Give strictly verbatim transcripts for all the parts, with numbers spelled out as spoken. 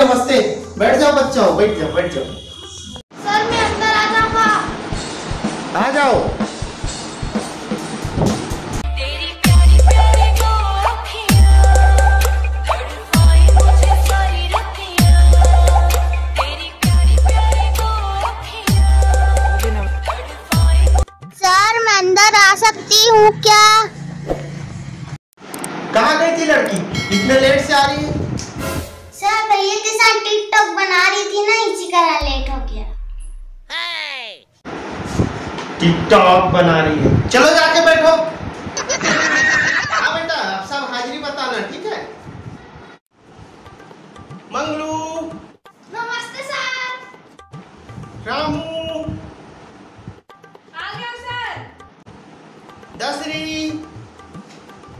नमस्ते। बैठ जाओ बच्चों, बैठ जाओ, बैठ जाओ। सर, मैं अंदर आ जाऊंगा। आ जाओ। सर, मैं अंदर आ सकती हूँ क्या? कहाँ गई थी लड़की, इतने लेट से आ रही है? सर, भैया के साथ टिकटॉक बना रही थी ना, इसी कारण लेट हो गया। टिकटॉक बना रही है, चलो जाके बैठो। हाँ बेटा, आप सब हाजिरी बताना, ठीक है? मंगलू। नमस्ते सर। रामू। आ गया सर। दसरी।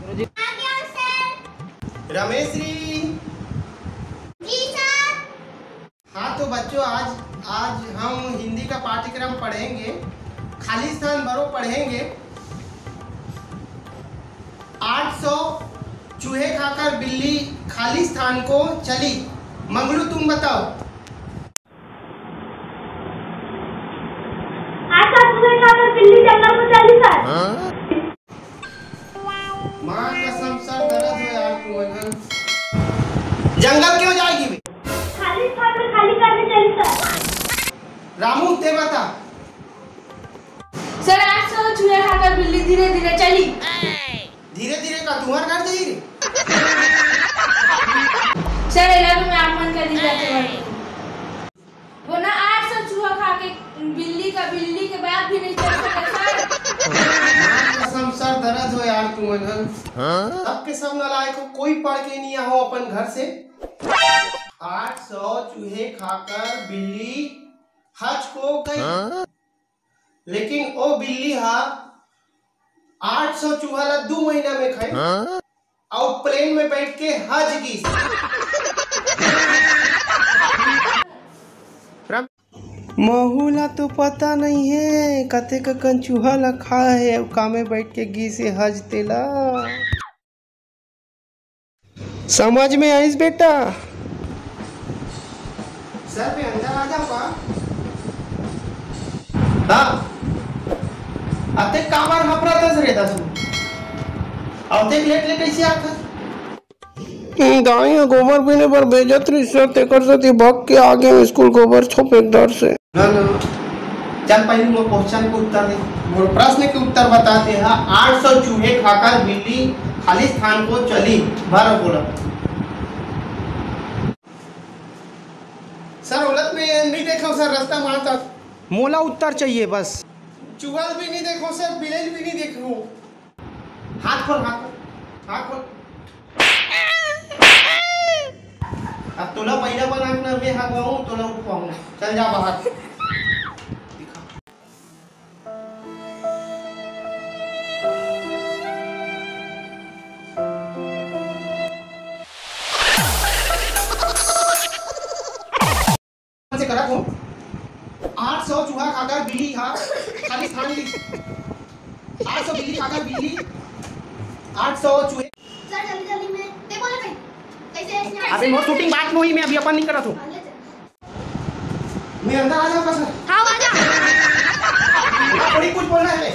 आ गया सर। रमेशरी। जी सर। हाँ तो बच्चों, आज आज हम हिंदी का पाठ्यक्रम पढ़ेंगे, खालिस्तान बरो पढ़ेंगे। आठ सौ चूहे खाकर बिल्ली खालिस्तान को चली। मंगलू, तुम बताओ। आठ सौ चूहे खाकर बिल्ली जंगल को चली सर। माँ कसम सर, दर्द हो यार तुमन। जंगल क्यों जाएगी बे? खाली खाकर, खाली करने चली सर। रामू, ते बता। सर, आठ सौ चूहे खाकर बिल्ली धीरे धीरे चली। धीरे धीरे का तुम्हार घर जाई रे? सर, एला तो मैं आप मन कर दी जाते हैं। वो ना आठ सौ चूहा खा के बिल्ली का, बिल्ली के बाप भी नहीं चल सका सर। माँ कसम सर, दर्द हो यार तुमन। सबके सब नालायक हो, कोई पढ़ के नहीं आओ अपन घर से। आठ सौ चूहे खाकर बिल्ली हज को गई। लेकिन ओ बिल्ली हा आठ सौ चूहा ला दू महीना में खाई। अउ प्लेन में बैठ के हज गिस। महू ला तो पता नहीं है कतेक कन चूहा ला खा है, अउ का में बैठ के गिस हे हज तेला। समझ में आइस बेटा? सर, मैं अंदर आ जाऊं का? हाँ। अतेक काबर घबराथस रे दसू? अतेक लेट ले कैसे आथस? दाई ह गोबर बीने बर भेजत रहिस सर, तेकर सेती भग के आ गेंव स्कूल गोबर छोपे के डर से। ना, ना। चल, पहले मोर क्वेश्चन के उत्तर दे। मोर प्रश्न के उत्तर बता दे हा, आठ सौ चूहे खाकर बिल्ली खालिस्तान को चली। भर बोला। सर, ओला तो मैं नहीं देखा हूँ सर, रास्ता में आता। मोला उत्तर चाहिए बस। चूहा भी नहीं देखो सर, बिलेल भी नहीं देखो। हाथ खोल, हाथ खोल, हाथ खोल। अब तोला पहिला बना के ना मैं हगवाऊं, तोला उठवाऊं। चल जा बाहर। से करत हो। आठ सौ चूहा खाकर बिल्ली हा खालिस्तान ली। आठ सौ बिल्ली खाकर बिल्ली, आठ सौ चूहे। सर, जल्दी, जल्दी में, ते बोला कहीं। कैसे इसने अबे, मोर शूटिंग बात में हुई, मैं अभी अपन नहीं करत हूँ। हाँ, ले चल। मैं अंदर आ जाऊँ का सर? हाँ, आ जा। थोड़ी कुछ बोलना है।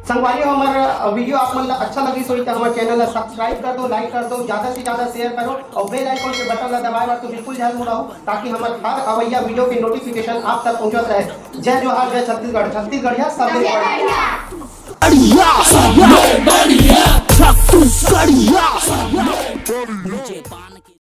संगवारी हो, हमारा वीडियो आप मन ला अच्छा लगी होही तो हमारे चैनल ला सब्सक्राइब कर दो, लाइक कर दो, ज्यादा से ज्यादा शेयर करो और बेल आइकन के बटन ला दबाए बर तो बिल्कुल ध्यान मुड़ाओ, ताकि हमारे हर अवैया वीडियो के नोटिफिकेशन आप तक पहुंचत रहे। जय जोहार, जय छत्तीसगढ़, छत्तीसगढ़िया सब बढ़िया।